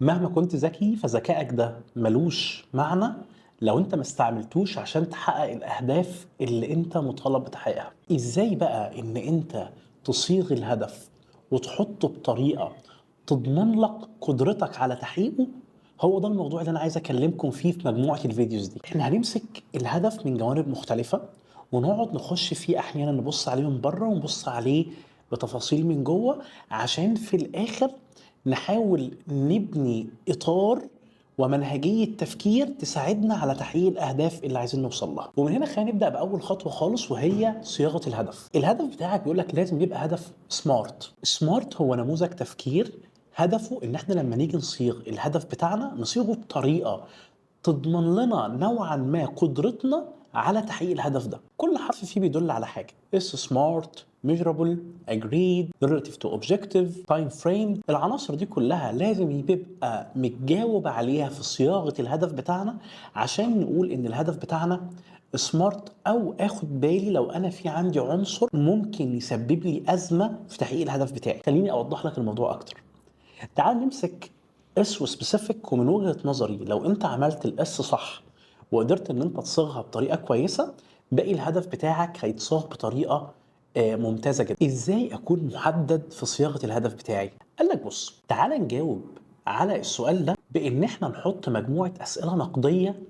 مهما كنت ذكي فذكائك ده ملوش معنى لو انت ما استعملتوش عشان تحقق الاهداف اللي انت مطالب بتحقيقها. ازاي بقى ان انت تصيغ الهدف وتحطه بطريقة تضمن لك قدرتك على تحقيقه؟ هو ده الموضوع اللي انا عايز اكلمكم فيه في مجموعة ال videos دي. احنا هنمسك الهدف من جوانب مختلفة ونقعد نخش فيه، احيانا نبص عليه من بره ونبص عليه بتفاصيل من جوه، عشان في الاخر نحاول نبني اطار ومنهجية تفكير تساعدنا على تحقيق الأهداف اللي عايزين نوصل لها. ومن هنا خلينا نبدأ بأول خطوة خالص، وهي صياغة الهدف. الهدف بتاعك بيقول لك لازم يبقى هدف SMART. SMART هو نموذج تفكير هدفه إن إحنا لما نيجي نصيغ الهدف بتاعنا نصيغه بطريقة تضمن لنا نوعا ما قدرتنا على تحقيق الهدف ده. كل حرف فيه بيدل على حاجة. S SMART، measurable، agreed، relative to objective، time frame. العناصر دي كلها لازم يبقى متجاوب عليها في صياغة الهدف بتاعنا عشان نقول إن الهدف بتاعنا SMART، أو آخد بالي لو أنا في عندي عنصر ممكن يسبب لي أزمة في تحقيق الهدف بتاعي. خليني أوضح لك الموضوع أكتر. تعال نمسك S و specific، ومن وجهة نظري لو انت عملت ال S صح وقدرت ان انت تصيغها بطريقة كويسة، باقي الهدف بتاعك هيتصاغ بطريقة ممتازة جدا. ازاي اكون محدد في صياغة الهدف بتاعي؟ قال لك بص، تعال نجاوب على السؤال ده بان احنا نحط مجموعة اسئلة نقدية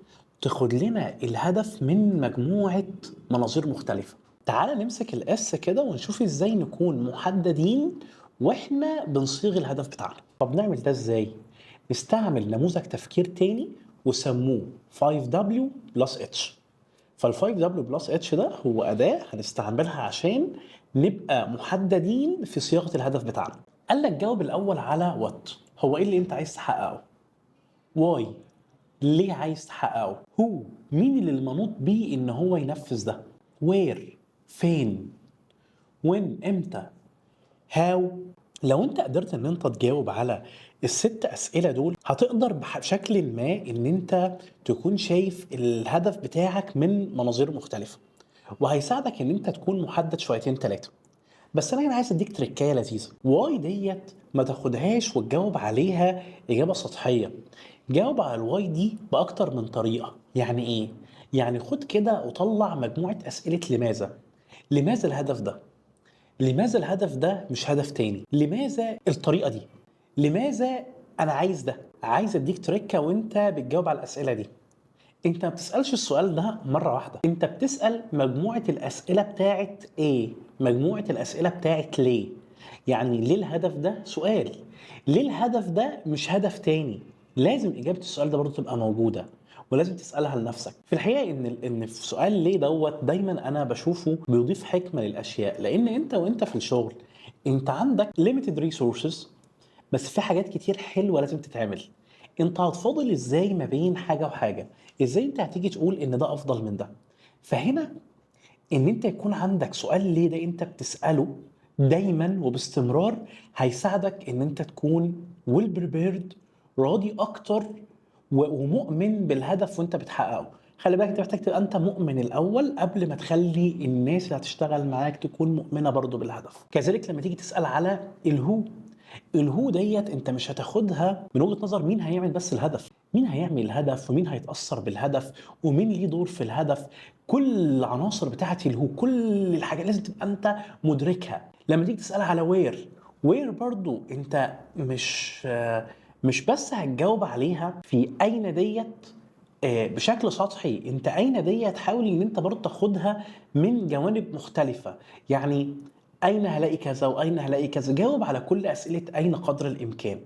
تاخد لنا الهدف من مجموعة مناظير مختلفة. تعال نمسك ال S كده ونشوف ازاي نكون محددين واحنا بنصيغ الهدف بتاعنا. طب نعمل ده ازاي؟ نستعمل نموذج تفكير تاني وسموه 5W plus H. فال 5W plus H ده هو أداة هنستعملها عشان نبقى محددين في صياغة الهدف بتاعنا. قال لك جاوب الأول على what، هو إيه اللي أنت عايز تحققه؟ why، ليه عايز تحققه؟ who، مين اللي المنوط بيه إن هو ينفذ ده؟ where، فين؟ when، إمتى؟ how. لو انت قدرت ان انت تجاوب على الست اسئلة دول هتقدر بشكل ما ان انت تكون شايف الهدف بتاعك من مناظير مختلفة، وهيساعدك ان انت تكون محدد شويتين ثلاثة. بس انا هنا عايز اديك تريكايه لذيذة. why ديت ما تاخدهاش وتجاوب عليها اجابه سطحية، جاوب على ال why دي باكتر من طريقه. يعني ايه؟ يعني خد كده وطلع مجموعة اسئلة لماذا. لماذا الهدف ده؟ لماذا الهدف ده مش هدف تاني؟ لماذا الطريقة دي؟ لماذا أنا عايز ده؟ عايز أديك تريكة وأنت بتجاوب على الأسئلة دي. أنت ما بتسألش السؤال ده مرة واحدة، أنت بتسأل مجموعة الأسئلة بتاعت إيه؟ مجموعة الأسئلة بتاعت ليه؟ يعني ليه الهدف ده؟ سؤال. ليه الهدف ده مش هدف تاني؟ لازم إجابة السؤال ده برضه تبقى موجودة، ولازم تسألها لنفسك. في الحقيقة إن في سؤال ليه دوت دايما أنا بشوفه بيضيف حكمة للأشياء، لأن أنت وأنت في الشغل أنت عندك limited resources، بس في حاجات كتير حلوة لازم تتعمل. أنت هتفاضل إزاي ما بين حاجة وحاجة؟ إزاي أنت هتيجي تقول إن ده أفضل من ده؟ فهنا إن أنت يكون عندك سؤال ليه ده أنت بتسأله دايما وباستمرار هيساعدك إن أنت تكون well prepared، راضي أكتر ومؤمن بالهدف وانت بتحققه. خلي بالك انت محتاج تبقى انت مؤمن الاول قبل ما تخلي الناس اللي هتشتغل معاك تكون مؤمنة برضو بالهدف. كذلك لما تيجي تسال على ال who، ال who ديت انت مش هتاخدها من وجهه نظر مين هيعمل بس الهدف، مين هيعمل الهدف ومين هيتاثر بالهدف ومين ليه دور في الهدف. كل العناصر بتاعت ال who، كل الحاجات لازم تبقى انت مدركها. لما تيجي تسال على where، where برضو انت مش بس هتجاوب عليها في اين ديت بشكل سطحي. انت اين ديت حاول ان انت برضه تاخدها من جوانب مختلفة، يعني اين هلاقي كذا واين هلاقي كذا. جاوب على كل اسئلة اين قدر الامكان.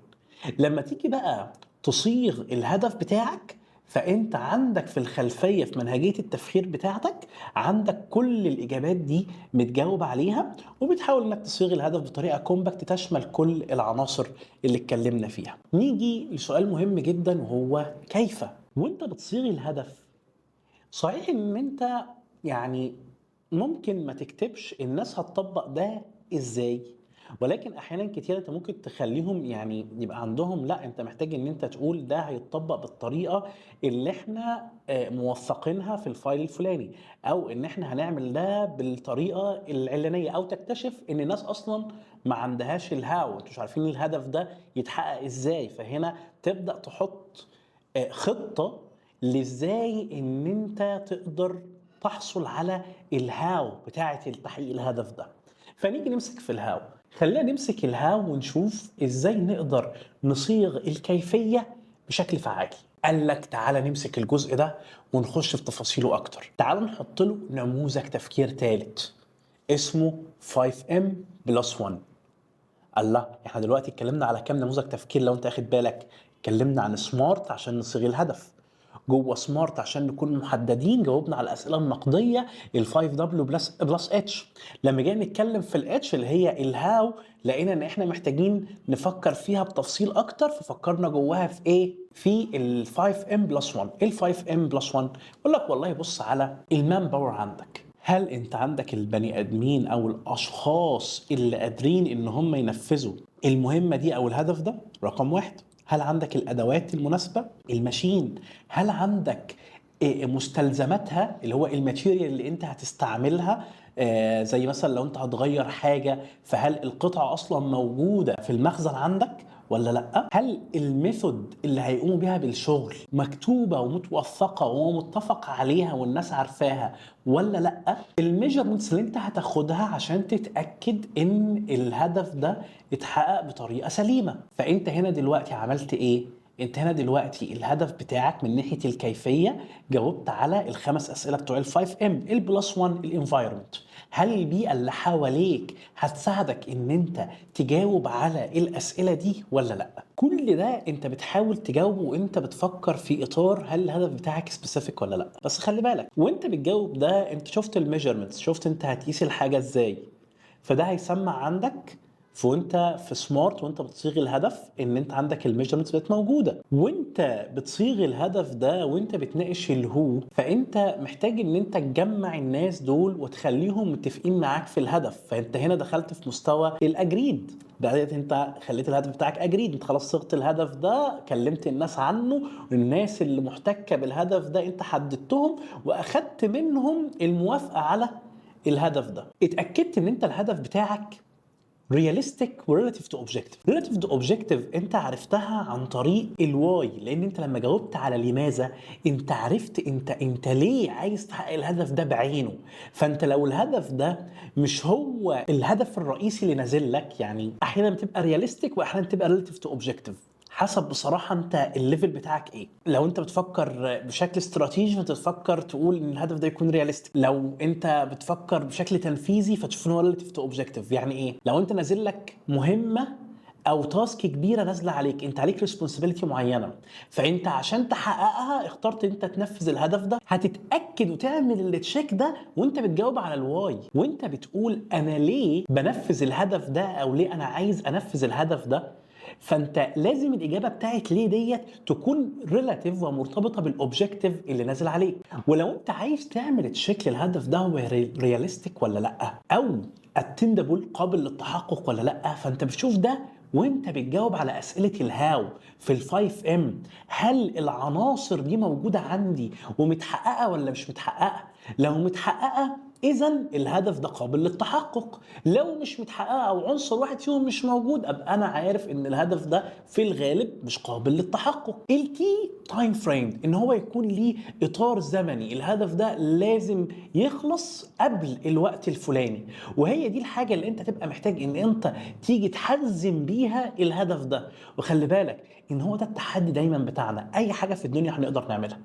لما تيجي بقى تصيغ الهدف بتاعك فانت عندك في الخلفية في منهجيه التفكير بتاعتك عندك كل الاجابات دي متجاوب عليها، وبتحاول انك تصيغ الهدف بطريقة compact تشمل كل العناصر اللي اتكلمنا فيها. نيجي لسؤال مهم جدا وهو كيف. وانت بتصيغ الهدف صحيح ان انت يعني ممكن ما تكتبش الناس هتطبق ده ازاي، ولكن احيانا كتير انت ممكن تخليهم يعني يبقى عندهم لا، انت محتاج ان انت تقول ده هيتطبق بالطريقة اللي احنا موثقينها في ال file الفلاني، او ان احنا هنعمل ده بالطريقة العلانيه، او تكتشف ان الناس اصلا ما عندهاش ال how، انتوا مش عارفين الهدف ده يتحقق ازاي. فهنا تبدا تحط خطه لازاي ان انت تقدر تحصل على ال how بتاعه تحقيق الهدف ده. فنيجي نمسك في ال how، خلينا نمسك ال how ونشوف ازاي نقدر نصيغ الكيفية بشكل فعال. قال لك تعالى نمسك الجزء ده ونخش في تفاصيله اكتر. تعالى نحط له نموذج تفكير ثالث اسمه 5M plus 1. الله، احنا دلوقتي اتكلمنا على كام نموذج تفكير لو انت اخد بالك؟ اتكلمنا عن SMART عشان نصيغ الهدف، جوه SMART عشان نكون محددين جاوبنا على الاسئلة النقدية ال 5 W plus H. لما جينا نتكلم في ال H اللي هي ال how، لقينا ان احنا محتاجين نفكر فيها بتفصيل اكتر، ففكرنا جواها في ايه؟ في ال 5 M plus 1. ايه ال 5 M plus 1؟ يقول لك والله بص على ال manpower عندك، هل انت عندك البني ادمين او الاشخاص اللي قادرين ان هم ينفذوا المهمة دي او الهدف ده؟ رقم واحد. هل عندك الادوات المناسبة؟ ال machine، هل عندك مستلزماتها اللي هو ال material اللي انت هتستعملها؟ زي مثلا لو انت هتغير حاجة، فهل القطعة اصلا موجودة في المخزن عندك ولا لا؟ هل ال method اللي هيقوموا بيها بالشغل مكتوبة ومتوثقه ومتفق عليها والناس عارفاها ولا لا؟ ال measurements اللي انت هتاخدها عشان تتاكد ان الهدف ده اتحقق بطريقة سليمة. فانت هنا دلوقتي عملت ايه؟ انت هنا دلوقتي الهدف بتاعك من ناحية الكيفية جاوبت على الخمس اسئلة بتوع ال 5 M. ال plus 1 ال environment، هل البيئة اللي حواليك هتساعدك ان انت تجاوب على الاسئلة دي ولا لا؟ كل ده انت بتحاول تجاوبه وانت بتفكر في اطار هل الهدف بتاعك specific ولا لا. بس خلي بالك وانت بتجاوب ده، انت شفت ال measurements، شفت انت هتقيس الحاجة ازاي، فده هيسمع عندك وانت في SMART وانت بتصيغ الهدف ان انت عندك ال measurements بقت موجودة. وانت بتصيغ الهدف ده وانت بتناقش ال who، فانت محتاج ان انت تجمع الناس دول وتخليهم متفقين معاك في الهدف. فانت هنا دخلت في مستوى ال agreed، بدأت انت خليت الهدف بتاعك agreed، انت خلاص صيغت الهدف ده، كلمت الناس عنه، والناس اللي محتكه بالهدف ده انت حددتهم واخدت منهم الموافقة على الهدف ده. اتاكدت ان انت الهدف بتاعك realistic و relative to objective. relative to objective انت عرفتها عن طريق ال why، لان انت لما جاوبت على لماذا انت عرفت انت ليه عايز تحقق الهدف ده بعينه. فانت لو الهدف ده مش هو الهدف الرئيسي اللي نازل لك، يعني احيانا بتبقى realistic واحيانا بتبقى relative to objective، حسب بصراحة انت ال level بتاعك ايه. لو انت بتفكر بشكل استراتيجي فتفكر تقول ان الهدف ده يكون realistic، لو انت بتفكر بشكل تنفيذي فتشوف ان هو relative to objective. يعني ايه؟ لو انت نازل لك مهمة او task كبيرة نازله عليك، انت عليك responsibility معينة، فانت عشان تحققها اخترت انت تنفذ الهدف ده، هتتاكد وتعمل ال check ده وانت بتجاوب على ال why، وانت بتقول انا ليه بنفذ الهدف ده او ليه انا عايز انفذ الهدف ده. فانت لازم الاجابة بتاعت ليه ديت تكون relative ومرتبطة بال objective اللي نازل عليك. ولو انت عايز تعمل check للهدف ده هو realistic ولا لا، او attainable قابل للتحقق ولا لا، فانت بتشوف ده وانت بتجاوب على اسئلة ال how في ال 5 M. هل العناصر دي موجودة عندي ومتحققه ولا مش متحققه؟ لو متحققه اذا الهدف ده قابل للتحقق، لو مش متحققه او عنصر واحد فيهم مش موجود ابقى انا عارف ان الهدف ده في الغالب مش قابل للتحقق. ال T time frame، ان هو يكون ليه اطار زمني، الهدف ده لازم يخلص قبل الوقت الفلاني، وهي دي الحاجة اللي انت تبقى محتاج ان انت تيجي تحزم بيها الهدف ده. وخلي بالك ان هو ده التحدي دايما بتاعنا، اي حاجة في الدنيا هنقدر نعملها.